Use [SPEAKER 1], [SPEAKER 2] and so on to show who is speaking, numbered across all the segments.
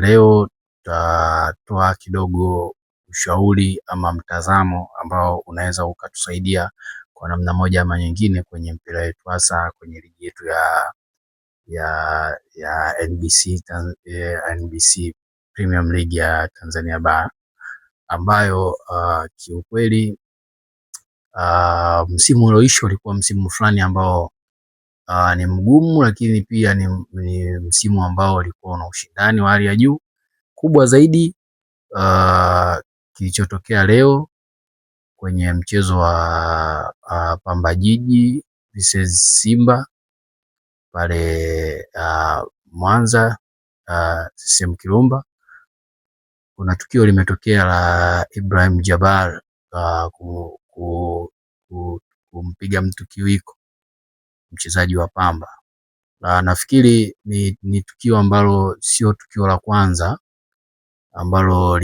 [SPEAKER 1] Leo tutatoa kidogo ushauri ama mtazamo ambao unaweza ukatusaidia kwa namna moja ama nyingine kwenye mpira wetu, hasa kwenye ligi yetu ya NBC, NBC Premium League ya Tanzania Bara ambayo kiukweli msimu ulioisha ulikuwa msimu fulani ambao ni mgumu, lakini pia ni msimu ambao ulikuwa na ushindani wa hali ya juu kubwa zaidi. Kilichotokea leo kwenye mchezo wa Pamba Jiji versus Simba pale Mwanza, CCM Kirumba, kuna tukio limetokea la Ibrahim Jabbar kumpiga mtu kiwiko, mchezaji wa Pamba. Nafikiri ni tukio ambalo sio tukio la kwanza ambalo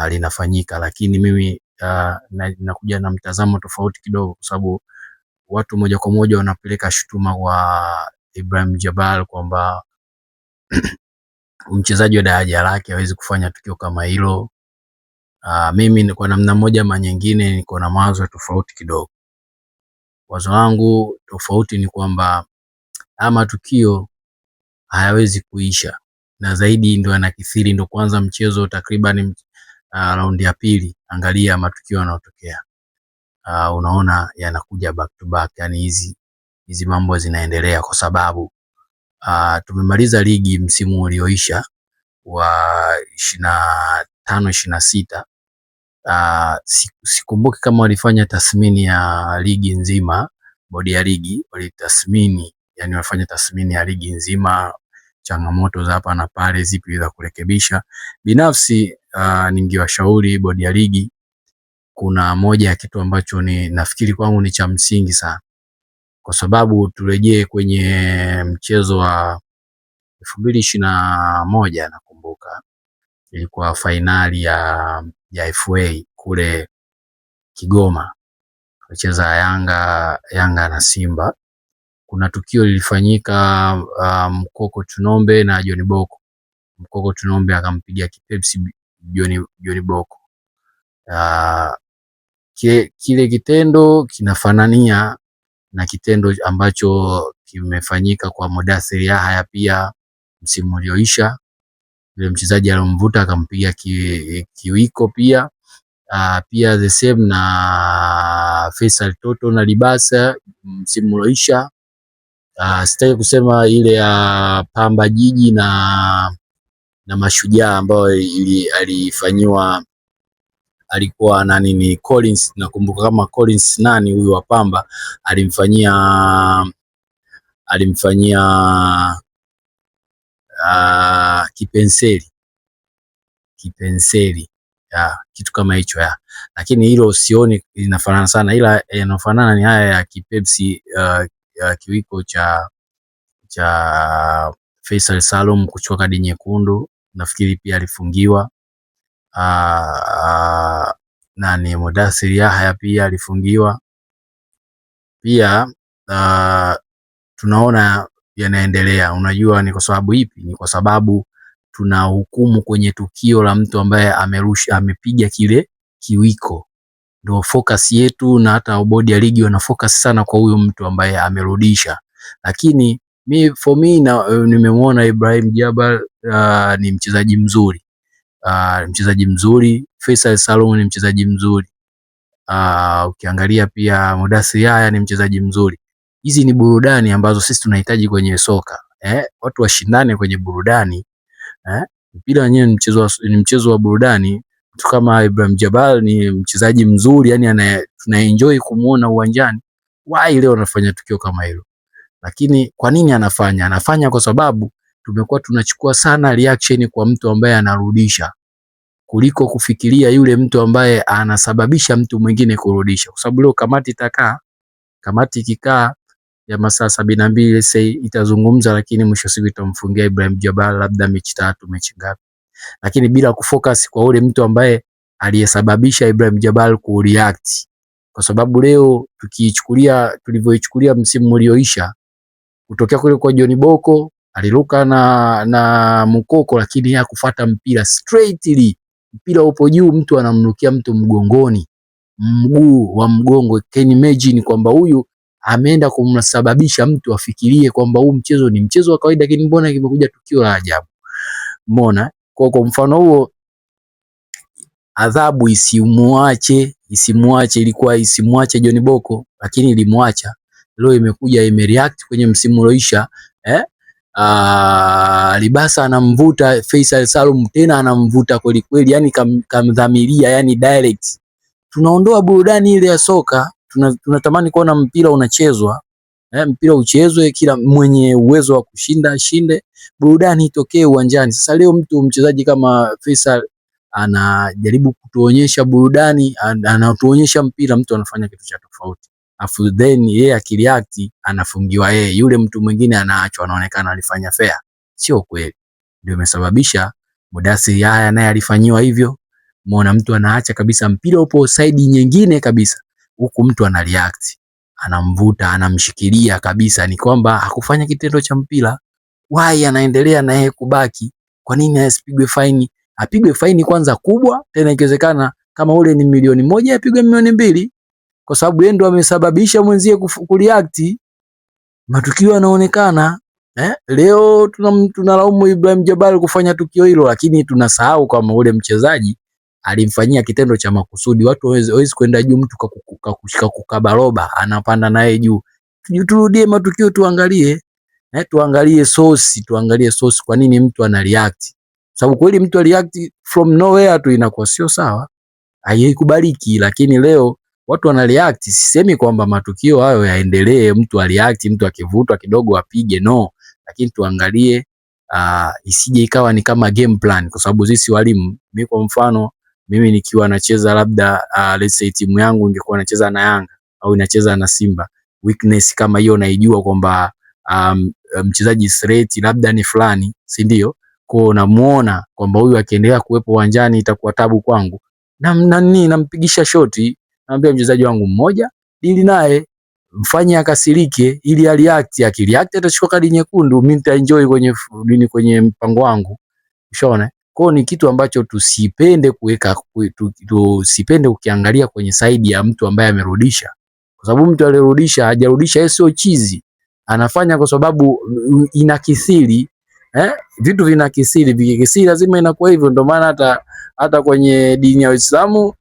[SPEAKER 1] linafanyika, lakini mimi nakuja na mtazamo tofauti kidogo, kwa sababu watu moja kwa moja wanapeleka shutuma kwa Ibrahim Jabbar kwamba mchezaji wa daraja lake hawezi kufanya tukio kama hilo. Mimi kwa namna moja ama nyingine niko na mawazo tofauti kidogo. Wazo langu tofauti ni kwamba haya matukio hayawezi kuisha, na zaidi ndo yanakithiri, ndo kwanza mchezo takriban raundi ya pili, angalia matukio yanayotokea, unaona yanakuja back to back, yani hizi mambo zinaendelea kwa sababu tumemaliza ligi msimu ulioisha wa 25 26. Sikumbuki kama walifanya tathmini ya ligi nzima, bodi ya ligi walitathmini, yani walifanya tathmini ya ligi nzima, changamoto za hapa na pale, zipi za kurekebisha. Binafsi ningewashauri bodi ya ligi, kuna moja ya kitu ambacho ni nafikiri kwangu ni cha msingi sana, kwa sababu turejee kwenye mchezo wa 2021, nakumbuka ilikuwa fainali ya FA kule Kigoma, wacheza Yanga na Simba. Kuna tukio lilifanyika, Mkoko Tunombe na John Boko. Mkoko Tunombe akampiga kipepsi John Boko. Kile kitendo kinafanania na kitendo ambacho kimefanyika kwa Mudathir Yahya pia msimu ulioisha, yule mchezaji alomvuta akampiga kiwiko pia. Pia the same na Faisal Toto na Libasa msimu ulioisha. Sitaki kusema ile ya Pamba Jiji na Mashujaa ambayo alifanyiwa, alikuwa nani, ni Collins, nakumbuka kama Collins nani huyu wa Pamba alimfanyia kipenseli ya, kitu kama hicho ya, lakini hilo sioni linafanana sana, ila yanafanana ni haya ya kipepsi, kiwiko cha Faisal Salum kuchukua kadi nyekundu, nafikiri pia alifungiwa. Nani Mudathir Yahya pia alifungiwa pia. Tunaona yanaendelea. Unajua ni kwa sababu ipi? Ni kwa sababu tunahukumu kwenye tukio la mtu ambaye amerusha, amepiga kile kiwiko, ndio focus yetu, na hata bodi ya ligi wana focus sana kwa huyu mtu ambaye amerudisha. Lakini mi for me na nimemwona Ibrahim Jabbar ni mchezaji mzuri, mchezaji mzuri. Faisal Salum ni mchezaji mzuri. Ukiangalia pia Mudathir Yahya ni mchezaji mzuri. Hizi ni burudani ambazo sisi tunahitaji kwenye soka eh, watu washindane kwenye burudani eh. Mpira wenyewe ni mchezo wa burudani. Mtu kama Ibrahim Jabbar ni mchezaji mzuri, yani tuna enjoy kumuona uwanjani. Why leo anafanya tukio kama hilo? Lakini kwa nini anafanya? Anafanya kwa sababu tumekuwa tunachukua sana reaction kwa mtu ambaye anarudisha kuliko kufikiria yule mtu ambaye anasababisha mtu mwingine kurudisha, kwa sababu leo kamati itakaa, kamati ikikaa ya masaa 72 say itazungumza, lakini mwisho siku itamfungia Ibrahim Jabbar labda mechi tatu, mechi ngapi, lakini bila kufocus kwa ule mtu ambaye aliyesababisha Ibrahim Jabbar kureact, kwa sababu leo tukiichukulia tulivyoichukulia msimu ulioisha kutokea kule kwa John Boko Aliruka na Mukoko, lakini yeye hakufuata mpira straightly. Mpira upo juu, mtu anamrukia mtu mgongoni, mguu wa mgongo. Can imagine kwamba huyu ameenda kumsababisha mtu afikirie kwamba huu mchezo ni mchezo wa kawaida, lakini mbona kimekuja tukio la ajabu? Umeona? Kwa mfano huo adhabu isimuache, ilikuwa isimuache John Bocco, lakini ilimwacha. Leo imekuja imereact kwenye msimu ulioisha, eh? Libasa anamvuta Faisal Salum, tena anamvuta kweli kweli, yani kamdhamiria, yani direct. Tunaondoa burudani ile ya soka, tunatamani kuona mpira unachezwa, mpira uchezwe, kila mwenye uwezo wa kushinda ashinde, burudani itokee uwanjani. Sasa leo mtu mchezaji kama Faisal anajaribu kutuonyesha burudani, anatuonyesha mpira, mtu anafanya kitu cha tofauti, afu then yeye akireact anafungiwa yeye, yule mtu mwingine anaachwa, anaonekana alifanya fair. Sio kweli, ndio imesababisha Mudathir Yahya naye alifanyiwa hivyo. Muona mtu anaacha kabisa mpira upo side nyingine kabisa, huku mtu ana react, anamvuta, anamshikilia kabisa, ni kwamba hakufanya kitendo cha mpira. Why anaendelea na yeye kubaki? Kwa nini asipigwe faini? Apigwe faini kwanza kubwa, tena ikiwezekana kama ule ni 1 milioni apigwe 2 milioni, kwa sababu yeye ndo amesababisha mwenzie kureact. Matukio yanaonekana, eh? Leo tunalaumu Ibrahim Jabal kufanya tukio hilo, lakini tunasahau kama ule mchezaji alimfanyia kitendo cha makusudi. Watu hawezi kwenda juu, mtu kakushika kukaba roba anapanda naye juu. Turudie matukio tuangalie, eh, tuangalie source, tuangalie source, kwa nini mtu ana react? Sababu kweli mtu react from nowhere tu inakuwa sio sawa, haikubaliki. Lakini leo watu wana react. Sisemi kwamba matukio hayo yaendelee, mtu areact, mtu akivutwa kidogo apige, no, lakini tuangalie isije ikawa ni kama game plan, kwa sababu sisi walimu, mimi kwa mfano, mimi nikiwa nacheza labda let's say timu yangu ingekuwa nacheza na Yanga au inacheza na Simba, weakness kama hiyo naijua kwamba mchezaji threat labda ni fulani, si ndio? Kwa namuona kwamba huyu akiendelea kuwepo uwanjani itakuwa tabu kwangu, na nani nampigisha shoti, naambia mchezaji wangu mmoja, dili naye, mfanye akasirike ili areact. Akireact atachukua kadi nyekundu, mimi nitaenjoy kwenye nini, kwenye mpango wangu. Ushaona? Kwa ni kitu ambacho tusipende kuweka, tusipende ukiangalia kwenye side ya mtu ambaye amerudisha, kwa sababu mtu aliyerudisha hajarudisha, yeye sio chizi, anafanya kwa sababu inakithiri, eh, vitu vinakithiri, vikikithiri lazima inakuwa hivyo. Ndio maana hata kwenye dini ya Uislamu,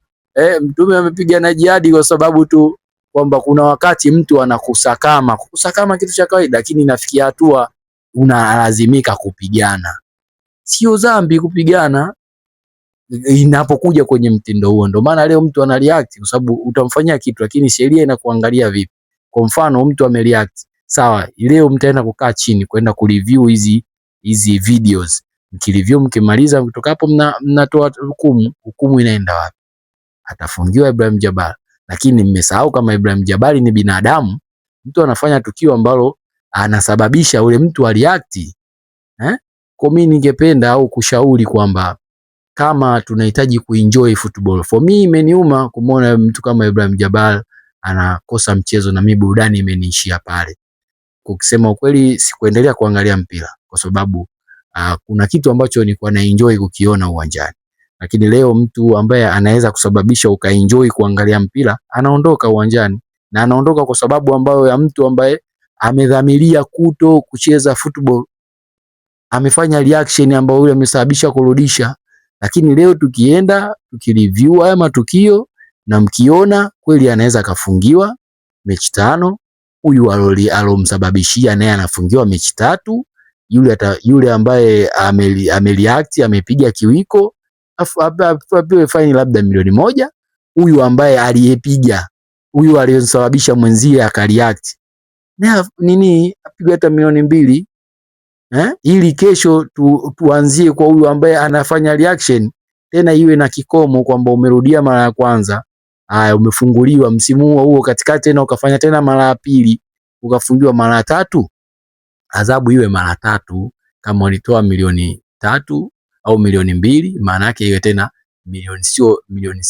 [SPEAKER 1] Mtume amepigana jihadi kwa sababu tu kwamba kuna wakati mtu anakusakama, kukusakama kitu cha kawaida, lakini inafikia hatua unalazimika kupigana. Sio dhambi kupigana inapokuja kwenye mtindo huo. Ndio maana leo mtu ana react kwa sababu utamfanyia kitu, lakini sheria inakuangalia vipi. Kwa mfano mtu amereact, sawa, leo mtaenda kukaa chini kwenda kureview hizi videos, mkireview, mkimaliza, mkitoka hapo mnatoa hukumu. Hukumu inaenda wapi? Atafungiwa Ibrahim Jabbar, lakini mmesahau kama Ibrahim Jabari ni binadamu. Mtu anafanya tukio ambalo anasababisha ule mtu areact, eh? Kwa mimi ningependa au kushauri kwamba kama tunahitaji kuenjoy football, for me imeniuma kumwona mtu kama Ibrahim Jabbar anakosa mchezo na mimi burudani imeniishia pale. Kusema ukweli, sikuendelea kuangalia mpira kwa sababu kuna kitu ambacho nilikuwa na enjoy kukiona uwanjani, lakini leo mtu ambaye anaweza kusababisha ukaenjoy kuangalia mpira anaondoka uwanjani, na anaondoka kwa sababu ambayo ya mtu ambaye amedhamiria kuto kucheza football, amefanya reaction ambayo yule amesababisha kurudisha. Lakini leo tukienda tukireview haya matukio na mkiona kweli anaweza akafungiwa mechi 5, huyu alomsababishia naye anafungiwa mechi 3, yule ambaye amereact amepiga kiwiko apewe faini labda 1 milioni, huyu ambaye aliyepiga, huyu aliyosababisha mwenzie akareact na nini apigwe hata 2 milioni, eh, ili kesho tuanzie kwa huyu ambaye anafanya reaction tena, iwe na kikomo kwamba umerudia mara ya kwanza, haya umefunguliwa msimu huo huo katikati tena ukafanya tena mara ya pili ukafungiwa mara ya tatu, adhabu iwe mara tatu. Kama walitoa 3 milioni au 2 milioni, maana yake iwe tena milioni, sio 6 milioni,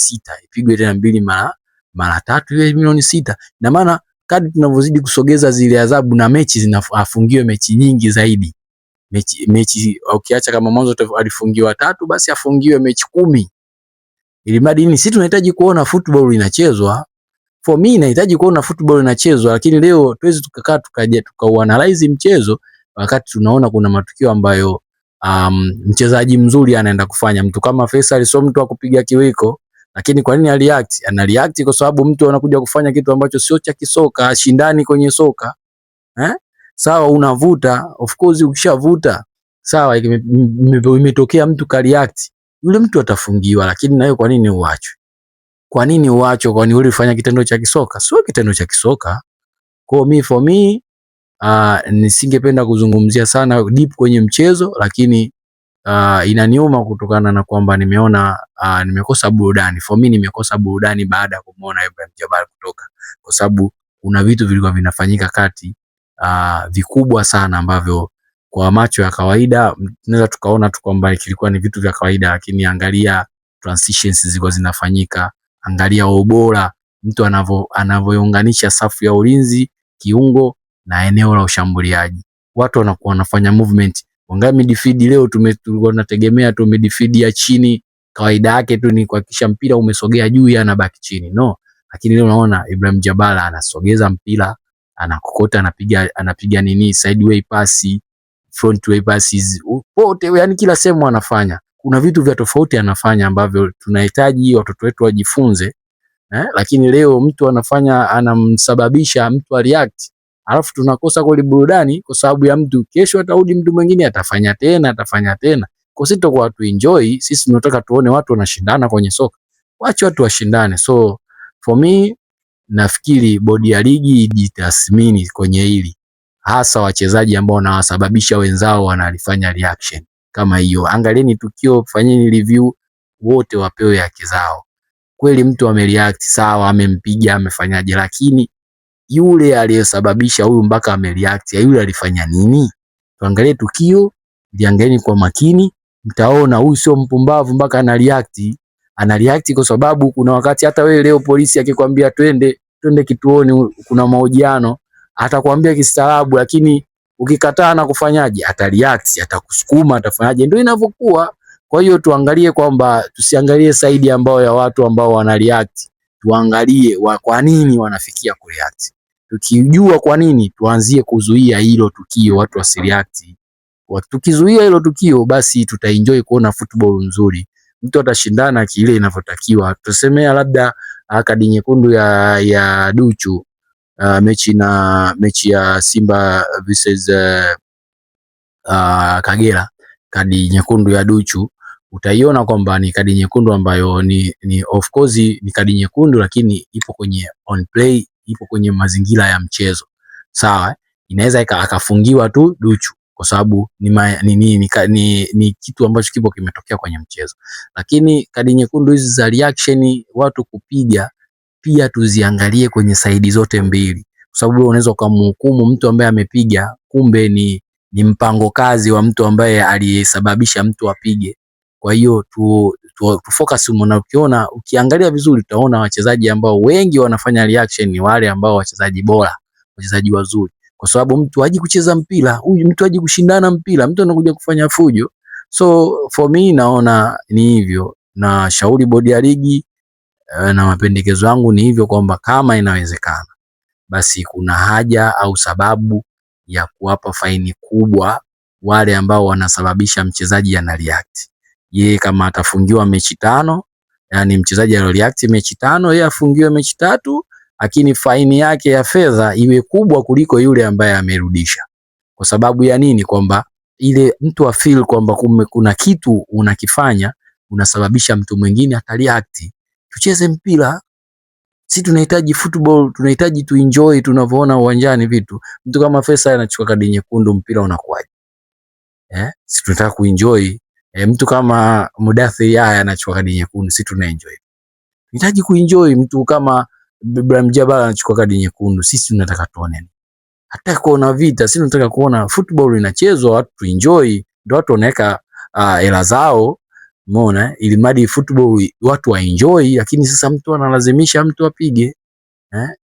[SPEAKER 1] ipigwe tena mbili mara tatu iwe 6 milioni. Na maana kadri tunavyozidi kusogeza zile adhabu na mechi zinafungiwe mechi nyingi zaidi. Mechi ukiacha kama mwanzo alifungiwa 3, basi afungiwe mechi 10. Ili mradi nini? Sisi tunahitaji kuona football inachezwa. For me nahitaji kuona football inachezwa, lakini leo tuwezi tukakaa tukaja tukauanalyze mchezo wakati tunaona kuna matukio ambayo mchezaji mzuri anaenda kufanya. Mtu kama Faisal sio mtu wa kupiga kiwiko, lakini kwa nini aliact? Ana react kwa sababu mtu anakuja kufanya kitu ambacho sio cha kisoka, ashindani kwenye soka. Eh? Sawa, unavuta, of course ukishavuta, sawa, imetokea mtu ka react, yule mtu atafungiwa, lakini nayo kwa nini uachwe? Kwa nini uachwe? Kwani ulifanya kitendo cha kisoka? Sio kitendo cha kisoka. Kwa mi for me nisingependa kuzungumzia sana deep kwenye mchezo, lakini inaniuma kutokana na kwamba nimeona nimekosa burudani. For me nimekosa burudani baada ya kumuona Ibrahim Jabbar kutoka, kwa sababu kuna vitu vilikuwa vinafanyika kati vikubwa sana ambavyo kwa macho ya kawaida tunaweza tukaona tu kwamba kilikuwa ni vitu vya kawaida, lakini angalia transitions zilikuwa zinafanyika, angalia ubora mtu anavyounganisha safu ya ulinzi, kiungo na eneo la ushambuliaji, watu wanakuwa wanafanya movement. Angalia midfield leo, tulikuwa tunategemea tu midfield ya chini, kawaida yake tu ni kuhakikisha mpira umesogea juu, yeye anabaki chini, no. Lakini leo unaona Ibrahim Jabala anasogeza mpira, anakokota, anapiga nini, sideway pasi, front way passes, pote, yani kila sehemu anafanya. Kuna vitu vya tofauti anafanya ambavyo tunahitaji watoto wetu wajifunze, eh? Lakini leo mtu anafanya, anamsababisha mtu areact, alafu tunakosa kweli burudani kwa sababu ya mtu. Kesho atarudi mtu mwingine atafanya tena, atafanya tena. Kwa sisi tutakuwa tu enjoy, sisi tunataka tuone watu wanashindana kwenye soka, wache watu washindane. So for me nafikiri bodi ya ligi ijitathmini kwenye hili, hasa wachezaji ambao wanawasababisha wenzao wanalifanya reaction kama hiyo. Angalieni tukio, fanyeni review, wote wapewe haki zao. Kweli mtu amereact sawa, amempiga amefanyaje, lakini yule aliyesababisha huyu mpaka amereact, yule alifanya nini? Tuangalie tukio, liangalieni kwa makini, mtaona huyu sio mpumbavu mpaka ana react. Ana react kwa sababu kuna wakati hata wewe leo polisi akikwambia twende twende kituoni, kuna mahojiano, atakwambia kistaarabu, lakini ukikataa na kufanyaje, atareact, atakusukuma, atafanyaje, ndio inavyokuwa. Kwa hiyo tuangalie kwamba tusiangalie side ambao ya watu ambao wana react, tuangalie kwa nini wanafikia kureact. Tukijua kwa nini, tuanzie kuzuia hilo tukio, watu wasireact. Tukizuia hilo tukio, basi tutaenjoy kuona football nzuri, mtu atashindana kile inavyotakiwa. Tusemea labda kadi nyekundu ya Duchu mechi na mechi ya Simba versus Kagera, kadi nyekundu ya Duchu utaiona kwamba ni kadi nyekundu ambayo ni of course ni kadi nyekundu, lakini ipo kwenye on play, ipo kwenye mazingira ya mchezo sawa. Inaweza akafungiwa tu Duchu kwa sababu ni kitu ambacho kipo kimetokea kwenye mchezo, lakini kadi nyekundu hizi za reaction watu kupiga pia tuziangalie kwenye side zote mbili, kwa sababu unaweza ukamhukumu mtu ambaye amepiga, kumbe ni mpango kazi wa mtu ambaye aliyesababisha mtu apige. Kwa hiyo tu focus, ukiona ukiangalia vizuri utaona wachezaji ambao wengi wanafanya reaction ni wale ambao wachezaji bora, wachezaji wazuri, kwa sababu mtu haji kucheza mpira huyu, mtu haji kushindana mpira, mtu anakuja kufanya fujo. So for me naona ni hivyo, na shauri bodi ya ligi na mapendekezo yangu ni hivyo kwamba kama inawezekana, basi kuna haja au sababu ya kuwapa faini kubwa wale ambao wanasababisha mchezaji ana react. Yeye kama atafungiwa mechi 5, yani mchezaji alioreact mechi 5, yeye afungiwe mechi 3, lakini faini yake ya fedha iwe kubwa kuliko yule ambaye amerudisha. Kwa sababu ya nini? Kwamba ile mtu afeel kwamba kuna kitu unakifanya unasababisha mtu mwingine atareact. Tucheze mpira, si tunahitaji football, tunahitaji tu enjoy tunavyoona uwanjani vitu. Mtu kama Faisal anachukua kadi nyekundu, mpira unakuwaje? Si tunataka kuenjoy. Mtu kama Mudathir Yahya anachukua kadi nyekundu, si tuna enjoy. Tunahitaji kuenjoy. Mtu kama Ibrahim Jabbar anachukua kadi nyekundu, sisi tunataka tuone. Hata kuona vita, sisi tunataka kuona football inachezwa, watu tu enjoy, ndio watu wanaweka hela zao. Umeona, ili mradi football watu wa enjoy, lakini sasa mtu analazimisha mtu apige.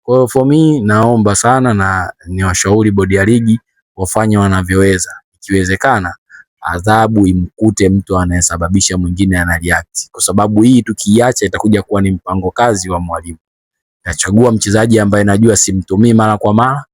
[SPEAKER 1] Kwa hiyo for me naomba sana na niwashauri bodi ya ligi wafanye wanavyoweza. ikiwezekana adhabu imkute mtu anayesababisha mwingine anareact, kwa sababu hii tukiiacha itakuja kuwa ni mpango kazi wa mwalimu. Nachagua mchezaji ambaye najua simtumii mara kwa mara,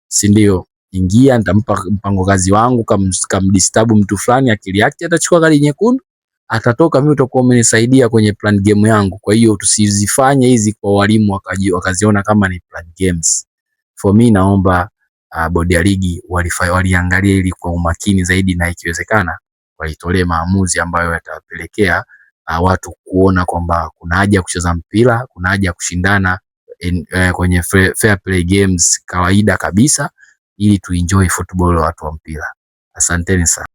[SPEAKER 1] si ndio? Ingia, nitampa mpango kazi wangu, kamdisturb mtu fulani, akireact atachukua kadi nyekundu, atatoka, mimi utakuwa umenisaidia kwenye plan game yangu. Kwa hiyo tusizifanye hizi kwa walimu wakaziona kama ni plan games. For me naomba bodi ya ligi waliangalia ili kwa umakini zaidi, na ikiwezekana walitolee maamuzi ambayo yatapelekea watu kuona kwamba kuna haja ya kucheza mpira, kuna haja ya kushindana kwenye fair play games kawaida kabisa, ili tuenjoy football watu wa mpira. Asanteni sana.